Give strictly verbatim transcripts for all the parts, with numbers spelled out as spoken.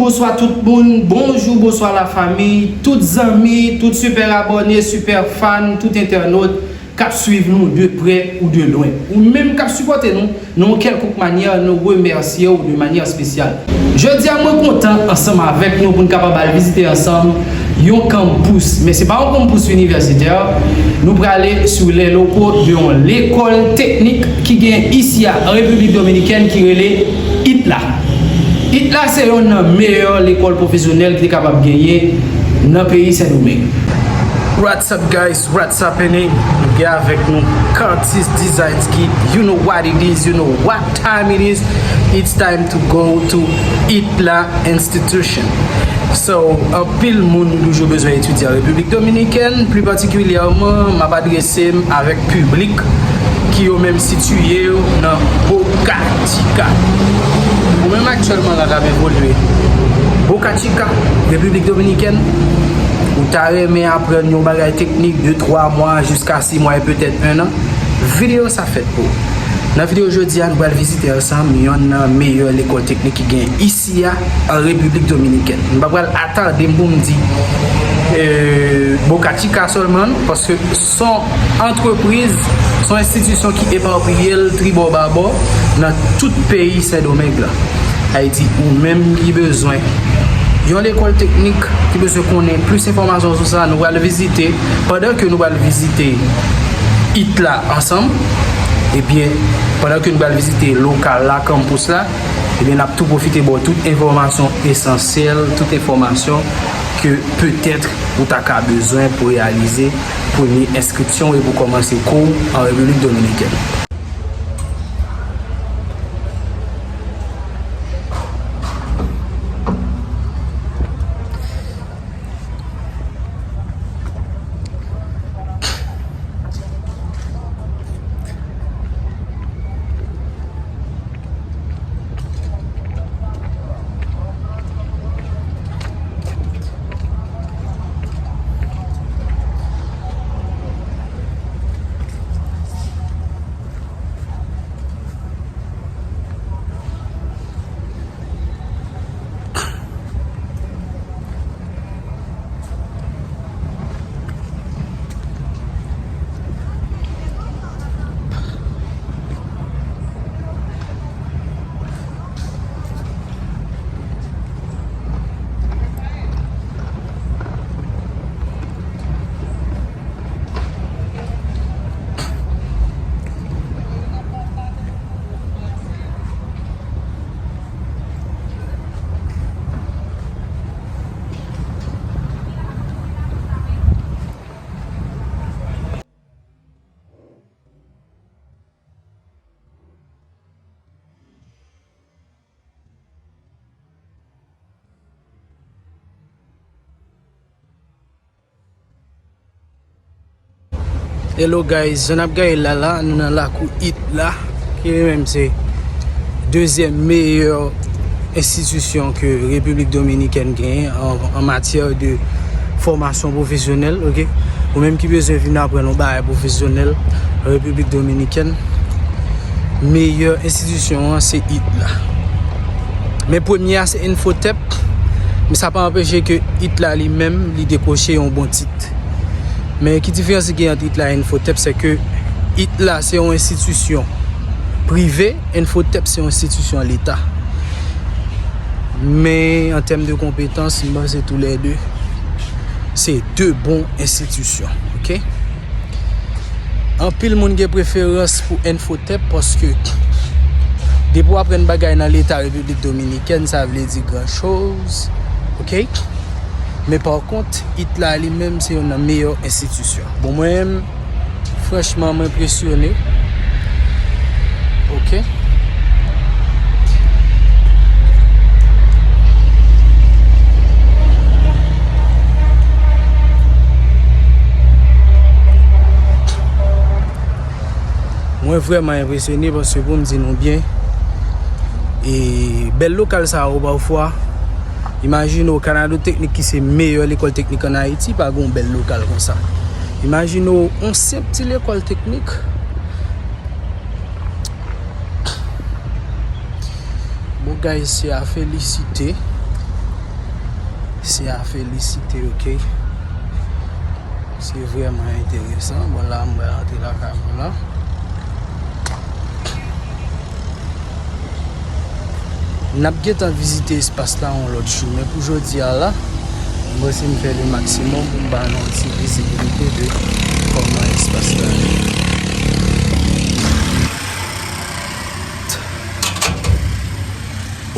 Bonswa tout moun, bonjou, bonswa lafanmi, tout zanmi, tout sipè abòne, sipè fan, tout entènot k ap swiv nou de prè ou de lwen. Ou menm k ap sipòte nou, nan yon kèlkonk manyè, nou remèsye w de manyè espesyal. Jodi a, mwen kontan ansanm avèk nou pou n kapab al vizite ansanm yon kanmpous. Men se pa yon kanmpous inivèsitè, nou prale sou les locaux de yon lekòl teknik ki gen isi a, an Repiblik Dominikèn, ki rele itla. Itla se yonn nan meyè lekòl pwofesyonèl ki te kapab genyen nan peyi Sendomeng. What's up, guys? What's happening? Nou gen avèk nou Curtis Designs ki, you know what it is, you know what time it is. It's time to go to itla institution. So, anpil moun toujou bezwen etidye an Repiblik Dominikèn, pli patikilyèman, m ap adrese m avèk piblik ki yo menm sitiye yo nan Boca Chica. Ou menm aktyèlman la k ap evolye Boca Chica, Repiblik Dominikèn, ou ta renmen aprann yon bagay teknik de twa mwa jiska sis mwa e petèt en an, videyo sa fèt pou ou. Nan videyo jodi a, nou pral vizite ansanm yonn nan meyè lekòl teknik ki gen isi a an Repiblik Dominikèn. M pa pral atade m pou m di, e, Boca Chica sèlman, paske s on antrepriz, s on enstitisyon ki epapiye l tribò babò nan tout peyi Sendomeng lan. Ayiti, ou menm ki bezwen yon lekòl teknik, ki bezwen konnen plis enfòmasyon sou sa, nou pral vizite, pandan ke nou pral vizite itla ansanm, ebyen, pandan ke nou pral vizite lokal la, kanmpous la, ebyen, n ap tou pwofite ba w tout enfòmasyon esansyèl, tout enfòmasyon ke petèt ou ta ka bezwen pou reyalize premye enskripsyon w e pou kòmanse kou w an Repiblik Dominikèn. Hello guys, jan n ap gade la la, nou nan lakou itla, ki li menm se dezyèm meyè enstitisyon ke Repiblik Dominikèn genyen an, an matyè de fòmasyon pwofesyonèl, oke? Ou menm ki bezwen vin aprann yon bagay pwofesyonèl Repiblik Dominikèn, meyè enstitisyon an se itla. Men premye a se Infotep, men sa pa anpeche ke itla li menm, li dekwoche yon bon tit. Men ki diferans ki gen ant itla e Infotep, se ke itla se yon enstitisyon prive, Infotep se yon enstitisyon leta. Men an tèm de konpetans, m panse toulède se de bon enstitisyon, oke? Anpil moun gen preferans pou Infotep paske depi w aprann bagay nan leta Repiblik Dominikèn, sa vle di gran choz, oke? Men pa kont, itla li menm se youn nan meyè enstitisyon. Bon, mwen menm, franchman, m enpresyone. Oke. Mwen vrèman enpresyone paske pou m di nou byen, e bèl lokal sa yo pafwa, imajine w Kanado Teknik ki se meyè lekòl teknik ann Ayiti pa gen yon bèl lokal konsa. Imajine w yon senp ti lekòl teknik. Bon, guys, se a felisite. Se a felisite, oke. Se vrèman enteresan. Bon, la, m pral antre lakay mwen la. N ap gentan vizite espas la yon lòt jou, men pou jodi a la, m panse m fè le maksimòm pou m ba nou yon ti vizibilite de kòman espas la ye.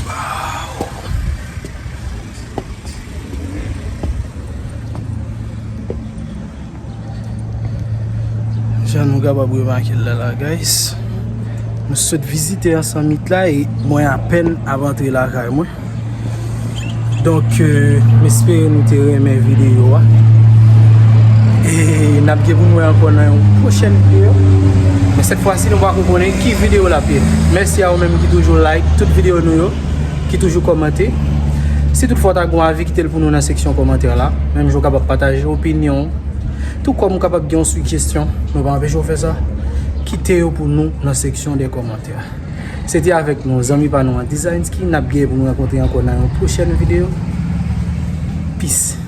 Waw! Jan nou kapab remake l la, la, guys. Nou sot vizite Ansanm It la e mwen apèn ap antre lakay mwen. Donk, euh, m espere nou te renmen videyo a. E n ap gen pou nou wè ankò nan yon pwochèn videyo. Men sèt fwa si, nou pako konnen ki videyo l ap ye. Mèsi a ou menm ki toujou like tout videyo nou yo, ki toujou kòmante. Si tout fwa w ta gen yon avi, kite l pou nou nan seksyon kòmantè la. Menm jan w kapab pataje opinyon w. Tou kòm ou kapab gen yon sijesyon, nou pa anpeche w fè sa. Kite yo pou nou nan seksyon de kòmantè. Se te avèk nou, zanmi pa nou an Design Ski. N ap gen pou nou rankontre ankò nan yon pwochèn videyo. Peace.